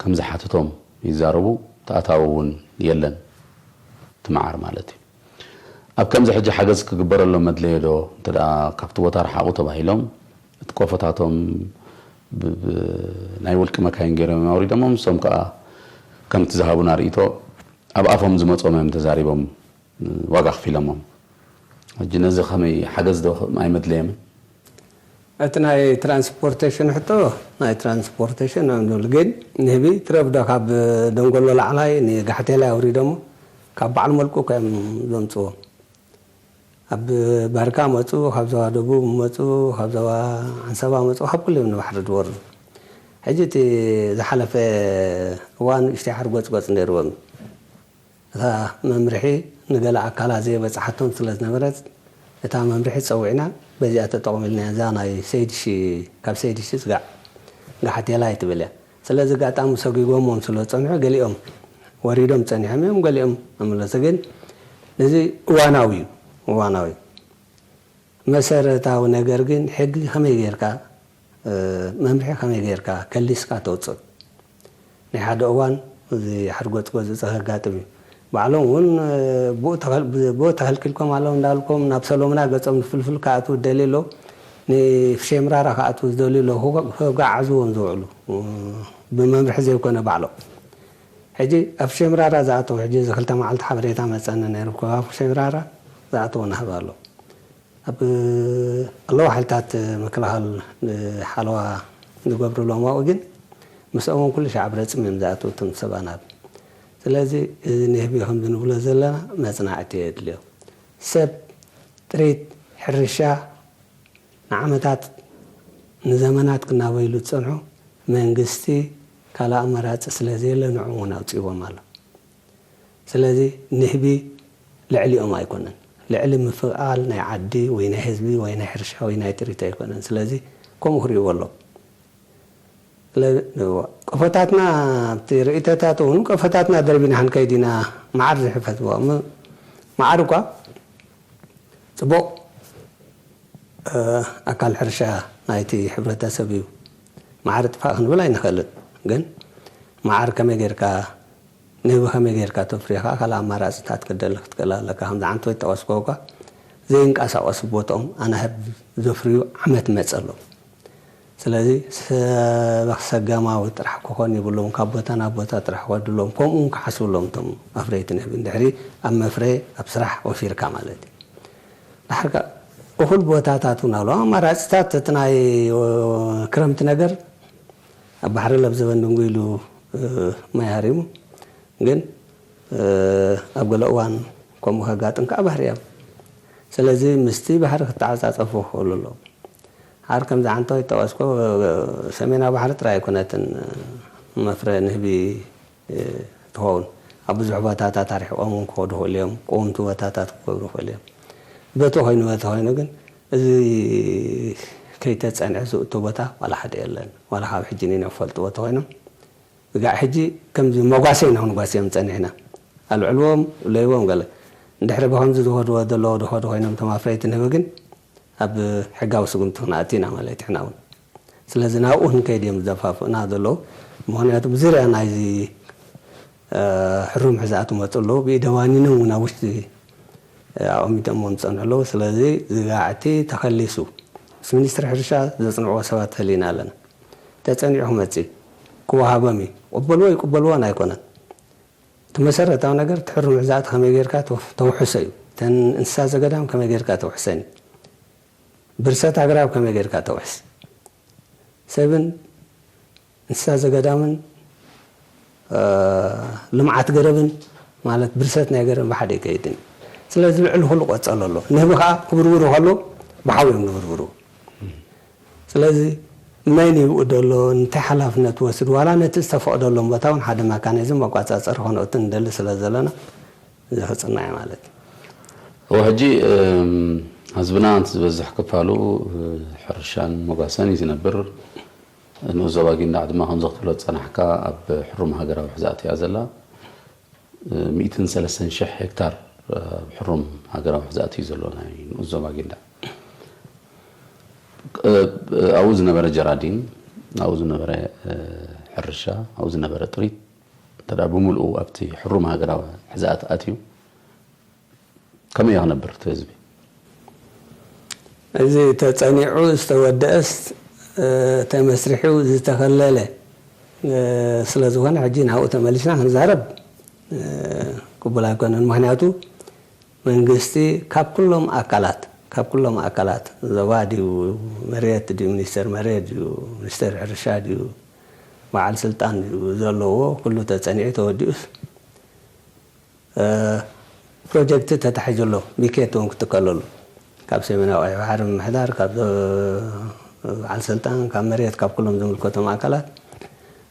ከም ዝሓትቶም ይዛረቡ። ተኣታዊ እውን የለን፣ እቲ መዓር ማለት እዩ። ኣብ ከምዚ ሕጂ ሓገዝ ክግበረሎም መድለዮ ዶ? እንተ ደኣ ካብቲ ቦታ ረሓቑ ተባሂሎም፣ እቲ ቆፎታቶም ብ-፣ ብ-፣ ናይ ውልቂ መካይን ገይሮም ኣውሪዶሞም፣ ንሶም ከኣ ከምቲ ዝሃቡና ርእይቶ ኣብ ኣፎም ዝመጾም እዮም ተዛሪቦም፣ ዋጋ ኣኽፊሎሞም። ሕጂ ነዚ ከመይ ሓገዝ ዶ ኣይመድለየምን? እቲ ናይ ትራንስፖርቴሽን ሕቶ፣ ናይ ትራንስፖርቴሽን እዮም ዝብሉ፣ ግን ንህቢ ትረፍ ዶ ካብ ደንጎሎ ላዕላይ ንጋሕቴላይ ኣውሪዶሞ፣ ካብ በዓል መልክኡ እኮ እዮም ዘምፅዎ። ኣብ ባርካ መፁ፣ ካብ ዞባ ደቡብ መፁ፣ ካብ ዞባ ዓንሰባ መፁ፣ ካብ ኩሉ እዮም ንባሕሪ ዝወርዱ። ሕጂ እቲ ዝሓለፈ እዋን ንእሽተይ ሓርጎፅጎፅ ነይርዎም። እታ መምርሒ ንገለ ኣካላት ዘይበፅሓቶም ስለ ዝነበረት፣ እታ መምርሒ ፀዊዕና በዚኣ ተጠቕሙ ኢልና፣ እዛ ናይ ሰይድ ሺ፣ ካብ ሰይድ ሺ ስጋዕ ጋሓቴላይ ትብል እያ። ስለዚ ኣጋጣሚ ሰጒጎሞም ስለ ዝፀንሑ፣ ገሊኦም ወሪዶም ፀኒሖም እዮም፣ ገሊኦም ኣመለሱ። ግን እዚ እዋናዊ እዩ፣ እዋናዊ። መሰረታዊ ነገር ግን ሕጊ ከመይ ጌርካ፣ እ፣ መምርሒ ከመይ ጌርካ ከሊስካ ተውፅእ። ናይ ሓደ እዋን እዚ ሓርጎፅጎፅ እዚ ከጋጥም እዩ። ባዕሎም እውን፣ እ፣ ብኡ ተኸል-፣ ብኡ ተኸልኪልኩም ኣለዉ እንዳልኩም ናብ ሰሎምና ገጾም ንፍልፍል ክኣትዉ ዝደልዩ ኣለዉ። ንፍሸምራራ ክኣትዉ ዝደልዩ ኣለዉ። ክጋ-፣ ክጋዓዝዎም ዝውዕሉ፣ እ፣ ብመምርሒ ዘይኮነ ባዕሎም። ሕጂ ኣብ ሸምራራ ዝኣተዉ፣ ሕጂ እዚ ክልተ መዓልቲ ሓበሬታ መጸኒ ነይሩ። ካብ ሸምራራ ዝኣተዉ ናህቢ ኣሎ። ኣብ ኣለዉ ሓይልታት ምክልኻል ሓለዋ ዝገብሩሎም ኣብኡ፣ ግን ምስኦም እውን ኩሉ ሻዕ ብረጽም እዮም ዝኣትዉ እቶም ሰብ ኣናብ። ስለዚ እዚ ንህቢ ከምዚ ንብሎ ዘለና መጽናዕቲ የድልዮ። ሰብ ጥሪት ሕርሻ ንዓመታት ንዘመናት ክናበይሉ ዝጸንሑ መንግስቲ ካልእ ኣማራጺ ስለ ዘየለ ንዕኡ እውን ኣውጺእዎም ኣሎ። ስለዚ ንህቢ ልዕሊኦም ኣይኮነን። ልዕሊ ምፍቓል ናይ ዓዲ ወይ ናይ ህዝቢ ወይ ናይ ሕርሻ ወይ ናይ ጥሪት ኣይኮነን። ስለዚ ከምኡ ክርእይዎ ኣለዎም። ስለ-፣ ቀፎታትና ኣብቲ ርእይቶታት እውን ቀፎታትና ደርቢና ክንከይድ ኢና። መዓር ዝሕፈትዎ። ም-፣ መዓር እኳ ጽቡቕ፣ እ፣ ኣካል ሕርሻ ናይቲ ሕብረተሰብ እዩ። መዓር ጥፋእ ክንብል ኣይንኽእልን። ግን መዓር ከመይ ጌርካ፣ ንህቢ ከመይ ጌርካ ተፍርዮ ከኣ ካልእ ኣማራጽታት ክትደሊ ክትክእል ኣለካ። ከምዚ ዓንተቦይ ዝጠቐስኩዎ እኳ ዘይንቀሳቐሱ ቦትኦም ኣናህብ ዘፍርዩ ዓመት መጸ ኣሎ። ስለዚ ሰበኽ ሰጋማዊ ጥራሕ ክኾን ይብሎም፣ ካብ ቦታ ናብ ቦታ ጥራሕ ክኸድሎም፣ ከምኡ እውን ክሓስብሎም እቶም ኣፍረይቲ ንህቢ፣ እንድሕሪ ኣብ መፍረ፣ ኣብ ስራሕ ወፊርካ ማለት እዩ። ድሓር ከኣ እኹል ቦታታት እውን ኣለዉ። ኣማራጺታት እቲ ናይ፣ እ፣ ክረምቲ ነገር ኣብ ባሕሪ ለብ ዘበን ድንጉ ኢሉ፣ እ፣ ማይ ሃሪሙ፣ ግን፣ እ፣ ኣብ ገለ እዋን ከምኡ ከጋጥም ከኣ ባህሪ እዮም። ስለዚ ምስቲ ባሕሪ ክተዓጻጸፉ ክኽእሉ ኣለዎም። ሓር ከምዚ ዓንቶ ይጠቐስኮ፣ እ፣ ሰሜናዊ ባሕሪ ጥራይ ኣይኮነትን፣ እ፣ መፍረ ንህቢ እ፣ ትኸውን። ኣብ ብዙሕ ቦታታት ኣርሒቖም እውን ክኸዱ ይኽእሉ እዮም። ቀወምቲ ቦታታት ክገብሩ ይኽእሉ እዮም። በቲ ኮይኑ፣ በቲ ኮይኑ ግን እዚ ከይተጸንዐ ዝእቶ ቦታ ዋላ ሓደ የለን። ዋላ ካብ ሕጂ ንንዮ ክፈልጥዎ ተኾይኖም፣ ስጋዕ ሕጂ ከምዚ መጓሰ ኢና ክንጓስዮም ጸኒሕና። ኣልዕልዎም፣ ለይዎም ገለ። እንድሕሪ ብኸምዚ ዝኸድዎ ዘለዉ ድኸዱ ኮይኖም፣ እቶም ኣፍረይቲ ንህቢ ግን ኣብ ሕጋዊ ስጉምቲ ክንኣቱ ኢና ማለት እዩ፣ ሕና እውን። ስለዚ ናብኡ ክንከይድ እዮም ዝደፋፍኡና ዘለዉ። ምኽንያቱ ብዙርያ ናይዚ፣ እ፣ ሕሩም ሕዛእቲ መፁ ኣለዉ። ብኢደ ዋኒኖም እውን ኣብ ውሽጢ፣ እ፣ ኣቐሚጦሞም ዝፀንሑ ኣለዉ። ስለዚ ዝጋዕቲ ተኸሊሱ ምስ ሚኒስትሪ ሕርሻ ዘፅንዕዎ ሰባት ፈሊና ኣለና። ተፀኒዑ ክመፅእ እዩ፣ ክወሃቦም እዩ። ቅበልዎ ይቅበልዎን ኣይኮነን። እቲ መሰረታዊ ነገር እቲ ሕሩም ሕዛእቲ ከመይ ጌርካ ተውሕ-፣ ተውሕሶ እዩ። እተን እንስሳ ዘገዳም ከመይ ጌርካ ተውሕሰን እዩ። ብርሰት ኣግራብ ከመይ ጌርካ ተውሕስ። ሰብን እንስሳ ዘገዳምን፣ እ፣ ልምዓት ገረብን ማለት ብርሰት ናይ ገረብ ብሓደ ይከይድን እዩ። ስለዚ ልዕሊ ኩሉ ቆጸሎ ኣሎ። ንህቢ ከኣ ክብርብሩ ከሎ ብሓው እዮም ዝብርብሩ። ስለዚ መን ይብኡ ደሎ፣ እንታይ ሓላፍነት ወስድ፣ ዋላ ነቲ ዝተፈቕደሎም ቦታ እውን ሓደ መካኒዝም መቋጻጸሪ ከነእቱ ንደሊ ስለ ዘለና እዚ ክጽናዕ እዩ ማለት እዩ። እወ፣ ሕጂ፣ እም፣ ህዝብና እቲ ዝበዝሕ ክፋሉ፣ እ፣ ሕርሻን መጓሰን እዩ ዝነብር። ንኡስ ዞባ ጊንዳዕ ድማ ከምዚ ክትብሎ ዝጸናሕካ ኣብ ሕሩም ሃገራዊ ሕዛእቲ እያ ዘላ። ሚእትን ሰለስተን ሽሕ ሄክታር፣ እ፣ ኣብ ሕሩም ሃገራዊ ሕዛእቲ እዩ ዘሎ ናይ ንኡስ ዞባ ጊንዳዕ። እ፣ ኣብኡ ዝነበረ ጀራዲን፣ ኣብኡ ዝነበረ፣ እ፣ ሕርሻ፣ ኣብኡ ዝነበረ ጥሪት፣ እንተ ደኣ ብምልኡ ኣብቲ ሕሩም ሃገራዊ ሕዛእቲ ኣትዩ፣ ከመይ ክነብር እቲ ህዝቢ? እዚ ተጸኒዑ ዝተወደአስ፣ እ፣ ተመስሪሑ ዝተኸለለ፣ እ፣ ስለ ዝኾነ፣ ሕጂ ናብኡ ተመሊስና ክንዛረብ፣ እ፣ ቅቡል ኣይኮነን። ምኽንያቱ መንግስቲ ካብ ኩሎም ኣካላት፣ ካብ ኩሎም ኣካላት፣ ዞባ ድዩ፣ መሬት ድዩ፣ ሚኒስተር መሬት ድዩ፣ ሚኒስተር ሕርሻ ድዩ፣ በዓል ስልጣን ድዩ ዘለዎ፣ ኩሉ ተጸኒዑ ተወዲኡስ፣ ፕሮጀክት ተታሒዙ ኣሎ። ቢኬት እውን ክትከለሉ ካብ ሰሜናዊ ቀይሕ ባሕሪ ምምሕዳር፣ ካብ በዓል ስልጣን፣ ካብ መሬት፣ ካብ ኩሎም ዝምልከቶም ኣካላት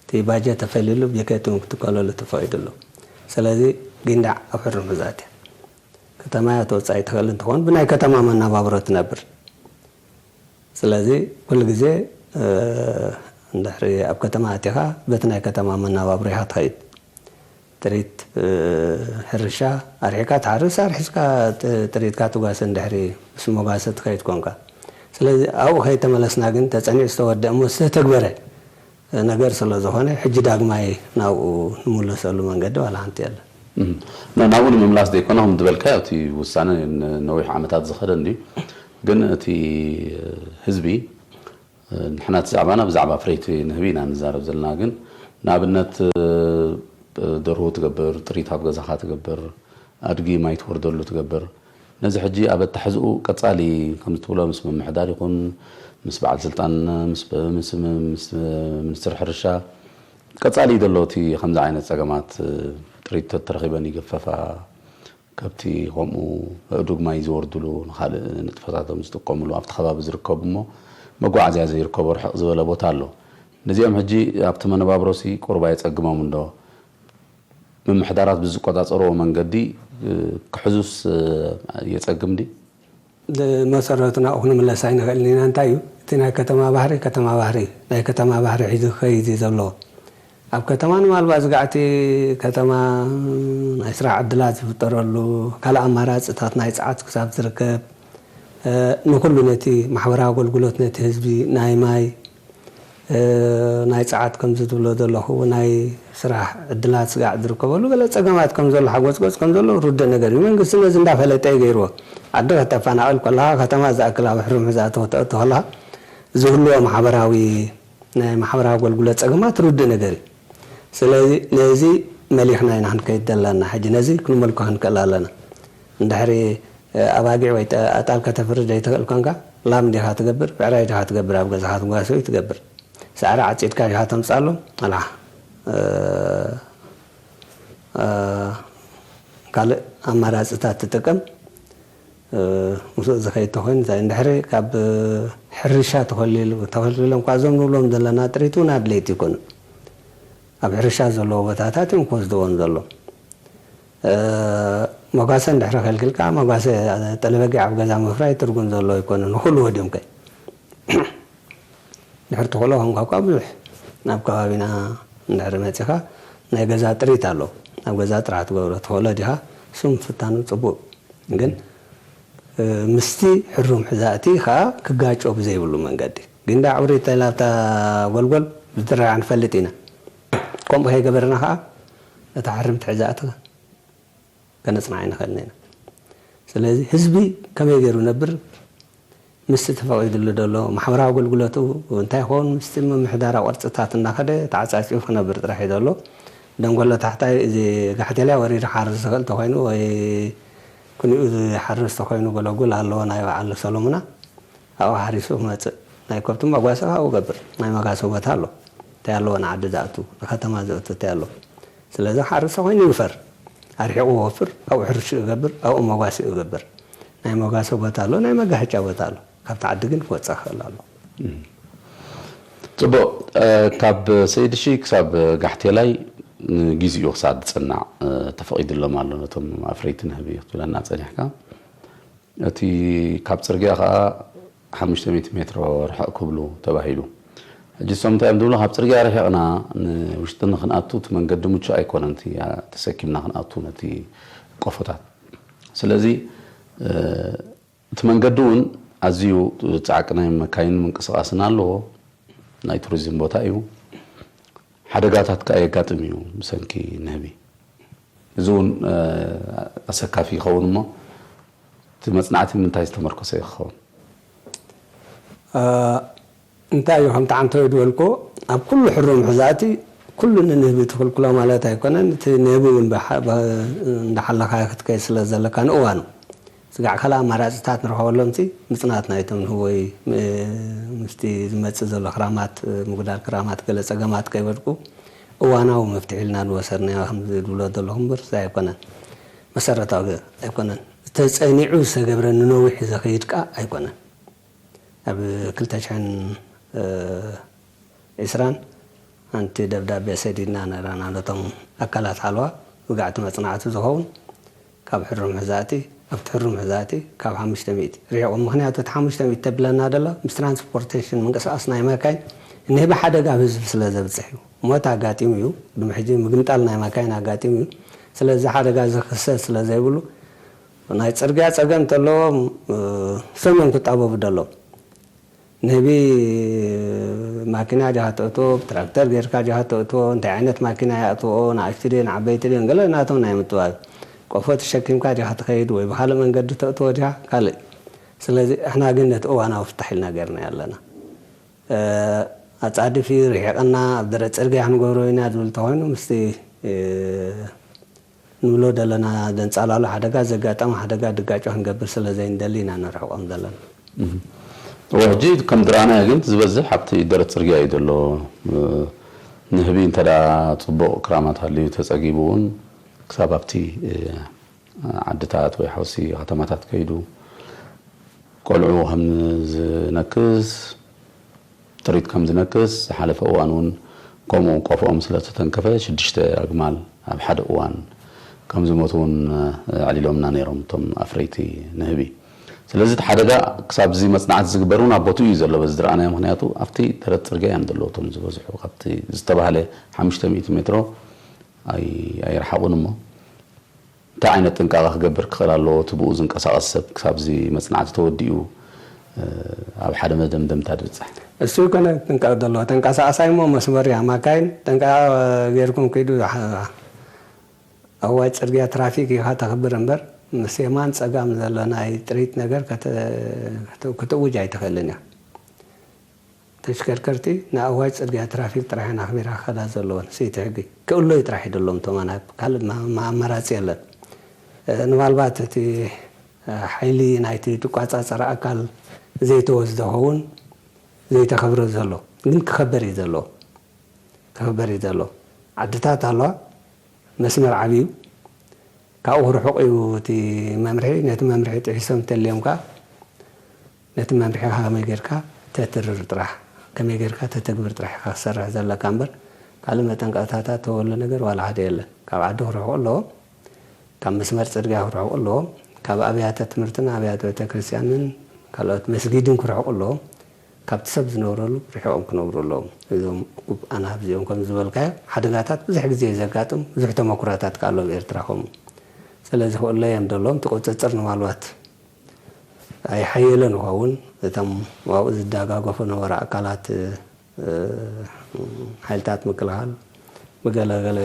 እቲ ባጀት ተፈሊሉ ቢኬት እውን ክትከለሉ ተፈቒዱ ኣሎ። ስለዚ ጊንዳዕ ኣብ ሕሩም ሕዛት እያ። ከተማ እያ ተወፃኢ ትኽእል እንትኾን ብናይ ከተማ መናባብሮ ትነብር። ስለዚ ኩሉ ግዜ እንድሕሪ ኣብ ከተማ ኣቲኻ በቲ ናይ ከተማ መናባብሮ ኢኻ ትኸይድ። ጥሪት ሕርሻ ኣርሒካ ትሓርስ፣ ኣርሒስካ ጥሪትካ ትጓሰ እንድሕሪ ምስ መጓሰ ትኸይድ ኮንካ። ስለዚ ኣብኡ ከይተመለስና ግን ተጸኒዑ ዝተወደአ እሞ ዝተተግበረ ነገር ስለ ዝኾነ ሕጂ ዳግማይ ናብኡ ንምለሰሉ መንገዲ ዋላ ሓንቲ የለን። ናብኡ ንምምላስ ዘይኮነ ከም ዝበልካዮ እቲ ውሳነ ነዊሕ ዓመታት ዝኸደ እንድዩ። ግን እቲ ህዝቢ ንሕና እቲ ዛዕባና ብዛዕባ ፍረይቲ ንህቢ ኢና ንዛረብ ዘለና። ግን ንኣብነት ደርሁ ትገብር፣ ጥሪት ኣብ ገዛኻ ትገብር፣ ኣድጊ ማይ ትወርደሉ ትገብር። ነዚ ሕጂ ኣብ ኣተሓሕዝኡ ቀጻሊ ከም ትብሎ ምስ ምምሕዳር ይኹን ምስ በዓል ስልጣን ምስ ሚኒስትር ሕርሻ ቀጻሊ እዩ ዘሎ። እቲ ከምዚ ዓይነት ጸገማት ጥሪት ተረኺበን ይግፈፋ፣ ከብቲ ከምኡ ኣእዱግ ማይ ዝወርድሉ ንኻልእ ንጥፈታቶም ዝጥቀምሉ ኣብቲ ከባቢ ዝርከቡ እሞ መጓዓዝያ ዘይርከቦ ርሕቕ ዝበለ ቦታ ኣሎ። ነዚኦም ሕጂ ኣብቲ መነባብሮሲ ቁሩብ ኣየጸግሞም እንዶ? ምምሕዳራት ብዝቆጻጸርዎ መንገዲ ክሕዙስ የጸግም ድዩ? ብመሰረቱ ናብኡ ክንምለስ ኣይንኽእልን ኢና። እንታይ እዩ እቲ ናይ ከተማ ባህሪ? ከተማ ባህሪ ናይ ከተማ ባህሪ ሒዙ ክኸይድ እዩ ዘለዎ። ኣብ ከተማ ንማልባት ዝጋዕቲ ከተማ ናይ ስራሕ ዕድላት ዝፍጠረሉ ካልእ ኣማራፅታት ናይ ፀዓት ክሳብ ዝርከብ ንኩሉ ነቲ ማሕበራዊ ኣገልግሎት ነቲ ህዝቢ ናይ ማይ ናይ ጸዓት ከምዚ ትብሎ ዘለኹ ናይ ስራሕ ዕድላት ስጋዕ ዝርከበሉ ገለ ጸገማት ከም ዘሎ ሓጎጽጎጽ ከም ዘሎ ርዱእ ነገር እዩ። መንግስቲ ነዚ እንዳፈለጠ እዩ ገይርዎ። ዓዲ ከተፈናቕል ከለኻ ከተማ ዝኣክል ኣብ ሕሩም ሕዛእቲ ከተእቱ ከለኻ ዝህልዎ ማሕበራዊ ናይ ማሕበራዊ ኣገልግሎት ጸገማት ርዱእ ነገር እዩ። ስለዚ ነዚ መሊኽና ኢና ክንከይድ ዘለና። ሕጂ ነዚ ክንመልኮ ክንክእል ኣለና። እንድሕሪ ኣባጊዕ ወይ ኣጣል ከተፍሪ ዘይትኽእል ኮንካ ላም ዲኻ ትገብር፣ ብዕራይ ዲኻ ትገብር፣ ኣብ ገዛኻ ትጓስዩ ትገብር። ሳዕሪ ዓጺድካ ዲኻ ተምጻሎም ኣላ ካልእ ኣማራፅታት ትጥቀም። ምስኡ ዝኸይድ ተኾይኑ እንታይ እንድሕሪ ካብ ሕርሻ ተኸሊሉ ተኸልኪሎም እኳ እዞም ንብሎም ዘለና ጥሪት እውን ኣድለይቲ ይኮኑ። ኣብ ሕርሻ ዘለዎ ቦታታት እዮም ክወስድዎም ዘሎ። መጓሰ እንድሕሪ ከልክልካ መጓሰ ጠለበጊዕ ኣብ ገዛ ምፍራይ ትርጉም ዘሎ ኣይኮነን። ንኹሉ ወዲምከ ድሕሪ ትኽእሎ ከምካ እኳ ብዙሕ ናብ ከባቢና እንድሕሪ መፂኻ ናይ ገዛ ጥሪት ኣሎ። ኣብ ገዛ ጥራሕ ትገብሮ ትኽእሎ ዲኻ? እሱ ምፍታኑ ፅቡቅ ግን ምስቲ ሕሩም ሕዛእቲ ከዓ ክጋጮ ብዘይብሉ መንገዲ ግንዳ ዕውሪት ተላብታ ጎልጎል ብዝድረያ ንፈልጥ ኢና። ከምኡ ከይገበርና ከዓ እታ ሕርምቲ ሕዛእቲ ከነፅንዓ ኣይንኽእልን ኢና። ስለዚ ህዝቢ ከመይ ገይሩ ነብር ምስቲ ተፈቒዱሉ ዘሎ ማሕበራዊ ኣገልግሎቱ እንታይ ይኸውን ምስቲ ምምሕዳራዊ ቅርፅታት እናኸደ ተዓፃፂፉ ክነብር ጥራሕ እዩ ዘሎ። ደንጎሎ ታሕታይ እዚ ጋሕቴልያ ወሪዱ ክሓርስ ዝኽእል ተኾይኑ ወይ ኩንኡ ዝሓርስ ተኾይኑ ጎለጉል ኣለዎ ናይ በዓል ሰሎሙና ኣብኡ ሓሪሱ ክመፅእ ናይ ከብቲ መጓሰ ካብኡ ገብር ናይ መጋሰ ቦታ ኣሎ እንታይ ኣለዎ ንዓዲ ዝኣቱ ንከተማ ዘእቱ እንታይ ኣሎ ስለዚ ክሓርስ ተኾይኑ ይውፈር ኣርሒቑ ወፍር ኣብኡ ሕርሽኡ ይገብር ኣብኡ መጓስኡ ይገብር ናይ መጓሰ ቦታ ኣሎ ናይ መጋህጫ ቦታ ኣሎ ካብቲ ዓዲ ግን ክወፅእ ክኽእል ኣሎ ፅቡቕ ካብ ሰይድሺ ክሳብ ጋሕቴላይ ንጊዜኡ ክሳብ ዝፅናዕ ተፈቒዱሎም ኣሎ ነቶም ኣፍረይቲ ንህቢ ክትብለና ፀኒሕካ እቲ ካብ ፅርግያ ከዓ ሓሙሽተ ሚእቲ ሜትሮ ርሕቕ ክብሉ ተባሂሉ ሕጂ እሶም እንታይ እዮም ዝብሉ ካብ ፅርግያ ርሒቕና ንውሽጢ ንክንኣቱ እቲ መንገዲ ምቹ ኣይኮነን ተሰኪምና ክንኣቱ ነቲ ቆፎታት ስለዚ እቲ መንገዲ እውን ኣዝዩ ፃዕቂ ናይ መካይን ምንቅስቃስን ኣለዎ ናይ ቱሪዝም ቦታ እዩ ሓደጋታት ከዓ የጋጥም እዩ ብሰንኪ ንህቢ እዚ እውን ኣሰካፊ ይኸውን እሞ እቲ መፅናዕቲ ምንታይ ዝተመርኮሰ እዩ ክኸውን እንታይ እዩ ከምቲ ዓንተወይ ዝበልኮ ኣብ ኩሉ ሕሩም ሕዛእቲ ኩሉ ንንህቢ ትኽልክሎ ማለት ኣይኮነን እቲ ንህቢ እውን እንዳሓለኻ ክትከይ ስለ ዘለካ ንእዋኑ ስጋዕ ካልእ ኣማራፅታት ንረኸበሎም ሲ ምፅናት ናይቶም ንህወይ ምስቲ ዝመፅእ ዘሎ ክራማት ምጉዳል ክራማት ገለ ፀገማት ከይወድቁ እዋናዊ መፍትሒ ኢልና ንወሰድናዮ ከምዚ ዝብሎ ዘለኹ እምበር እዚ ኣይኮነን መሰረታዊ ኣይኮነን። ተጸኒዑ ዝተገብረ ንነዊሕ ዘኸይድ ከኣ ኣይኮነን። ኣብ ክልተ ሽሕን ዒስራን ሓንቲ ደብዳቤ ሰዲድና ነረና ነቶም ኣካላት ሓለዋ፣ ውግዕቲ መጽናዕቲ ዝኸውን ካብ ሕሩም ሕዛእቲ፣ ኣብቲ ሕሩም ሕዛእቲ ካብ ሓሙሽተ ሚእቲ ርሒቑ። ምኽንያቱ እቲ ሓሙሽተ ሚእቲ ተብለና ደሎ ምስ ትራንስፖርቴሽን ምንቅስቓስ ናይ ማካይን ንህቢ ሓደጋ ኣብ ህዝቢ ስለ ዘብጽሕ እዩ። ሞት ኣጋጢሙ እዩ፣ ቅድሚ ሕጂ ምግምጣል ናይ ማካይን ኣጋጢሙ እዩ። ስለዚ ሓደጋ ዝኽሰት ስለ ዘይብሉ ናይ ጽርግያ ጸገም እንተለዎም ሰም እዮም ክጣበቡ ደሎም። ንህቢ ማኪና ዲኻ ተእትዎ፣ ብትራክተር ጌርካ ዲኻ ተእትዎ፣ እንታይ ዓይነት ማኪና ይኣትዎ፣ ንኣሽቱ ድየን ዓበይቲ ድየን፣ ገለ ናቶም ናይ ምጥባብ። ቆፎ ተሸኪምካ ዲኻ ትኸይድ ወይ ብኻልእ መንገዲ ተእትዎ ዲኻ ካልእ። ስለዚ እሕና ግን ነቲ እዋናዊ ፍታሕ ኢልና ጌርና ኣለና። ኣጻድፍ እዩ፣ ርሒቕና ኣብ ደረት ጽርግያ ክንገብሮ ኢና ዝብል ተኾይኑ ምስቲ ንብሎ ደለና ዘንጻላሉ ሓደጋ ዘጋጠመ ሓደጋ ድጋጮ ክንገብር ስለ ዘይንደሊ ኢና ንርሕቆም ዘለና። እወ ሕጂ ከም ዝረኣናዮ ግን ዝበዝሕ ኣብቲ ደረት ጽርግያ እዩ ዘሎ። ንህቢ እንተ ጽቡቕ ክራማት ሃልዩ ተጸጊቡ እውን ክሳብ ኣብቲ ዓድታት ወይ ሓውሲ ከተማታት ከይዱ ቆልዑ ከም ዝነክስ ጥሪት ከም ዝነክስ ዝሓለፈ እዋን እውን ከምኡ ቆፎኦም ስለ ዝተተንከፈ ሽዱሽተ ኣግማል ኣብ ሓደ እዋን ከም ዝሞቱ እውን ኣዕሊሎምና ነይሮም እቶም ኣፍረይቲ ንህቢ። ስለዚ እቲ ሓደጋ ክሳብ እዚ መፅናዕቲ ዝግበር እውን ኣብ ቦትኡ እዩ ዘሎ በዚ ዝረኣናዮ። ምክንያቱ ኣብቲ ደረት ፅርግያ እዮም ዘለዉ እቶም ዝበዝሑ ካብቲ ዝተባህለ ሓሙሽተ ሚእቲ ሜትሮ ኣይረሓቑን እሞ እንታይ ዓይነት ጥንቃቐ ክገብር ክኽእል ኣለዎ? እቲ ብኡ ዝንቀሳቐስ ሰብ ክሳብ እዚ መጽናዕቲ ተወዲኡ ኣብ ሓደ መደምደምታ ድብጻሕ? እሱ ይኮነ ጥንቃቕ ዘለዎ ተንቀሳቐሳይ እሞ መስመር እያ ማካይን ጥንቃቐ ጌርኩም ኪዱ ኣዋጅ ጽርግያ ትራፊክ ኢኻ ተኽብር እምበር ምስ የማን ጸጋም ዘሎ ናይ ጥሪት ነገር ክትእውጅ ኣይትኽእልን እያ። ተሽከርከርቲ ንኣዋጅ ጽርግያ ትራፊክ ጥራሕ እየን ኣኽቢራ ክኸዳ ዘለወን። ስኢቲ ሕጊ ክእሎዩ ጥራሕ እዩ ደሎም እቶም ኣናብብ። ካልእ ኣማራጺ የለን። ንባልባት እቲ ሓይሊ ናይቲ ዝቋጻጸር ኣካል ዘይተወስደ ኸውን ዘይተኸብረ ዘሎ ግን ክኸበር እዩ ዘለዎ። ክኸበር እዩ ዘለዎ። ዓድታት ኣለዋ። መስመር ዓብዩ ካብኡ ርሑቕ እዩ እቲ መምርሒ። ነቲ መምርሒ ጥሒሶም እንተልዮም ከኣ ነቲ መምርሒኻ ከመይ ጌርካ ተትርር ጥራሕ ከመይ ጌርካ ተተግብር ጥራሕ ኢኻ ክሰርሕ ዘለካ እምበር ካልእ መጠንቀቕታታት ተወሉ ነገር ዋላ ሓደ የለን። ካብ ዓዲ ክርሕቑ ኣለዎም፣ ካብ መስመር ጽርግያ ክርሕቑ ኣለዎም፣ ካብ ኣብያተ ትምህርትን ኣብያተ ቤተክርስትያንን ካልኦት መስጊድን ክርሕቑ ኣለዎም። ካብቲ ሰብ ዝነብረሉ ርሒቖም ክነብሩ ኣለዎም። እዞም እኩብ ኣናብዚኦም ከም ዝበልካዮ ሓደጋታት ብዙሕ ግዜ እዩ ዘጋጥም፣ ብዙሕ ተመኩሮታት ከኣ ኣሎ ኣብ ኤርትራ ከምኡ። ስለዚ ክእለዮም ደለዎም እቲ ቁጽጽር ንማልባት ኣይሓየለን ይኸውን። እቶም ኣብኡ ዝደጋገፉ ነበሩ ኣካላት ሓይልታት ምክልኻል ብገለገለ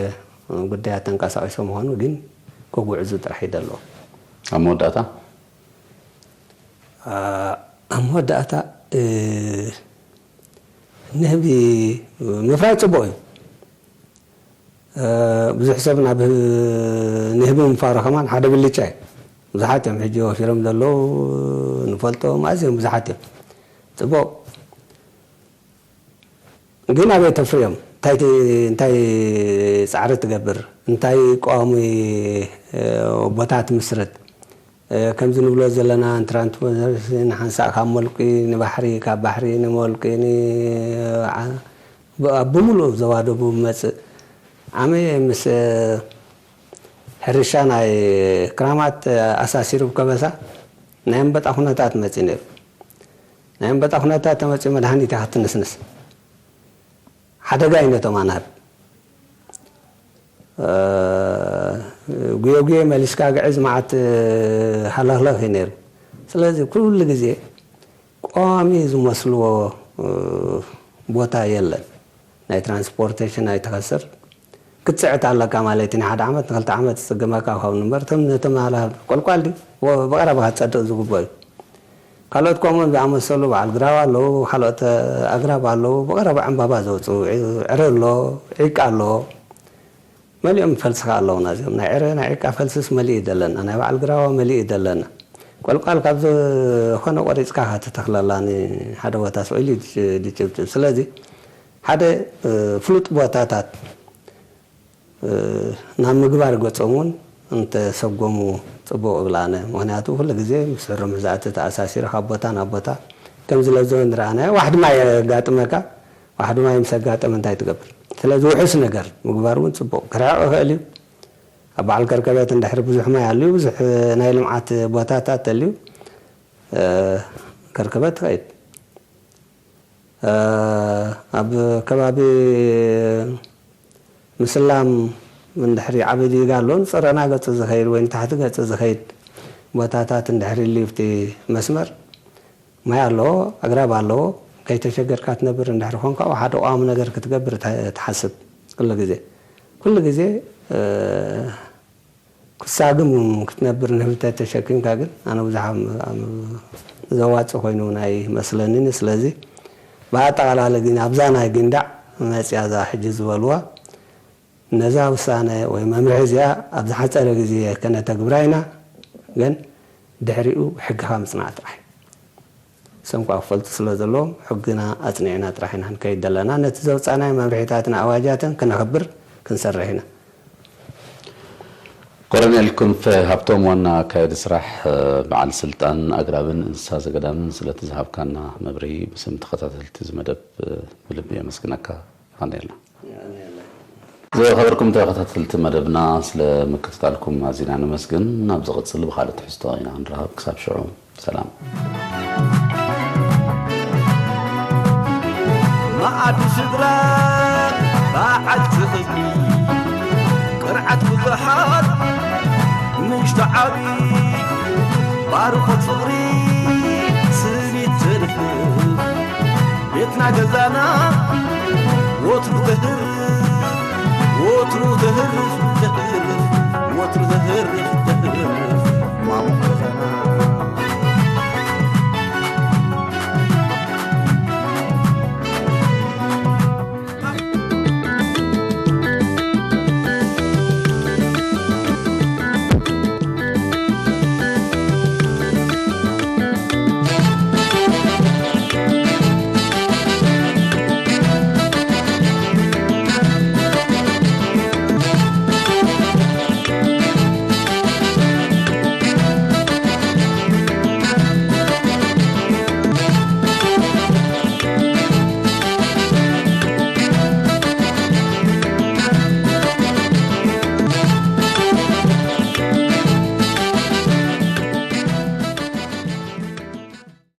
ጉዳያት ተንቀሳቒሶም ይኾኑ ግን ክጉዕዙ ጥራሕ እዩ ደለዎም። ኣብ መወዳእታ ኣብ መወዳእታ ንህቢ ምፍራይ ጽቡቕ እዩ። ብዙሕ ሰብ ናብ ንህቢ ምፋሩ ከማን ሓደ ብልጫ እዩ። ብዙሓት እዮም ሕጂ ወፊሮም ዘለዉ ንፈልጦም ኣዝዮም ብዙሓት እዮም። ጽቡቕ ግን ኣበይ ተፍርዮም? እንታይ ጻዕሪ ትገብር? እንታይ ቀዋሚ ቦታ ትምስርት? ከምዚ ንብሎ ዘለና ንትራንስፖርቴሽን ሓንሳእ ካብ ሞልቂ ንባሕሪ ካብ ባሕሪ ንሞልቂ ኣብ ብምሉእ ዘዋደቡ መጽእ ዓመ ምስ ሕርሻ ናይ ክራማት ኣሳሲሩ ከበሳ ናይ ኣንበጣ ኩነታት መጽእ ነይሩ። ናይ ኣንበጣ ኩነታት ተመጽኡ መድሃኒት ኢኻ ትንስንስ ሓደጋ እዩ ነቶም ኣናብብ። ጉየጉየ መሊስካ ግዕዝ መዓት ሃለኽለኽ እዩ ነይሩ። ስለዚ ኩሉ ግዜ ቀዋሚ ዝመስልዎ ቦታ የለን። ናይ ትራንስፖርቴሽን ኣይትኸስር ክትስዕት ኣለካ ማለት እዩ። ንሓደ ዓመት ንክልተ ዓመት ዝፅገመካ ይኸውን እምበር እቶም ነቶም ኣናብብ ቆልቋል ድዩ ብቐረባ ክፀድቕ ዝግብኦ እዩ። ካልኦት ከምኡ ዝኣመሰሉ በዓል ግራዋ ኣለዉ፣ ካልኦት ኣግራብ ኣለዉ። ብቐረባ ዕምባባ ዘውፅኡ ዕረ ኣሎ፣ ዒቃ ኣሎ። መሊኦም ፈልሲ ከኣ ኣለዉና እዚኦም ናይ ዕረ ናይ ዒቃ ፈልስስ መሊኡ እዩ ዘለና፣ ናይ በዓል ግራዋ መሊኡ እዩ ዘለና። ቆልቋል ካብ ዝኾነ ቆሪፅካ ከተተኽለላ ንሓደ ቦታ ስቕ ኢሉ ድጭብጭብ። ስለዚ ሓደ ፍሉጥ ቦታታት ናብ ምግባር ገጾም እውን እንተሰጎሙ ጽቡቕ እብል ኣነ። ምኽንያቱ ኩሉ ግዜ ምስ ሕሩም ሕዛእቲ ተኣሳሲሩ ካብ ቦታ ናብ ቦታ ከም ዝለዞ ንረኣናዮ። ዋሕዲ ማይ የጋጥመካ፣ ዋሕዲ ማይ ምስ ኣጋጠመ እንታይ ትገብር? ስለዚ ውሑስ ነገር ምግባር እውን ጽቡቕ። ክርሕቕ ይኽእል እዩ። ኣብ በዓል ከርከበት እንድሕሪ ብዙሕ ማይ ኣልዩ፣ ብዙሕ ናይ ልምዓት ቦታታት ተልዩ፣ እ፣ ከርከበት ትኸይድ። እ፣ ኣብ ከባቢ ምስላም እንድሕሪ ዓቢ ዲጋ ኣሎ፣ ንጽረና ገጹ ዝኸይድ ወይ ንታሕቲ ገጹ ዝኸይድ ቦታታት እንድሕሪ ልዩ ኣብቲ መስመር ማይ ኣለዎ፣ ኣግራብ ኣለዎ። ከይተሸገርካ ትነብር እንድሕሪ ኾንካ፣ ሓደ ቋሚ ነገር ክትገብር ተ-፣ ትሓስብ ኩሉ ግዜ። ኩሉ ግዜ፣ እ፣ ክሳግም ክትነብር ንህብተ ተሸኪምካ ግን ኣነ ብዙሕ ኣም-፣ ኣም-፣ ዘዋጽእ ኮይኑ ናይ መስለኒን። ስለዚ ብኣጠቓላሊ ግን ኣብዛ ናይ ጊንዳዕ መጽያ እዛ ሕጂ ዝበልዋ ነዛ ውሳነ ወይ መምርሒ እዚኣ ኣብ ዝሓጸረ ግዜ ከነተግብራ ኢና። ግን ድሕሪኡ ሕግኻ ምጽናዕ ጥራሕ። እሶም ከኣ ክፈልጡ ስለ ዘለዎም ሕግና ኣጽኒዕና ጥራሕ ኢና ክንከይድ ዘለና። ነቲ ዘውጻእናዮ መምርሒታትን ኣዋጃትን ክነኽብር ክንሰርሕ ኢና። ኮሎኔል ክንፈ ሃብቶም፣ ዋና ኣካያዲ ስራሕ በዓል ስልጣን ኣግራብን እንስሳ ዘገዳምን፣ ስለቲ ዝሃብካና መብርሂ ብስም ተኸታተልቲ እዚ መደብ ብልቢ የመስግነካ። ይቐንየልና። ዝኸበርኩም ተኸታተልቲ መደብና፣ ስለ ምክትታልኩም ኣዚና ነመስግን። ኣብ ዝቕጽል ብኻልእ ትሕዝቶ ኢና ክንራኸብ። ክሳብ ሽዑ ሰላም። መኣዲ ስድራ በዓልቲ ክብሪ፣ ቅርዓት ብዙሓት ንእሽቶ ዓቢ፣ ባርኾት ፍቕሪ ስኒት ትርፍ፣ ቤትና ገዛና ወትሩ ተህርፍ፣ ወትሩ ተህርፍ፣ ተህርፍ፣ ወትሩ ተህርፍ፣ ተህርፍ።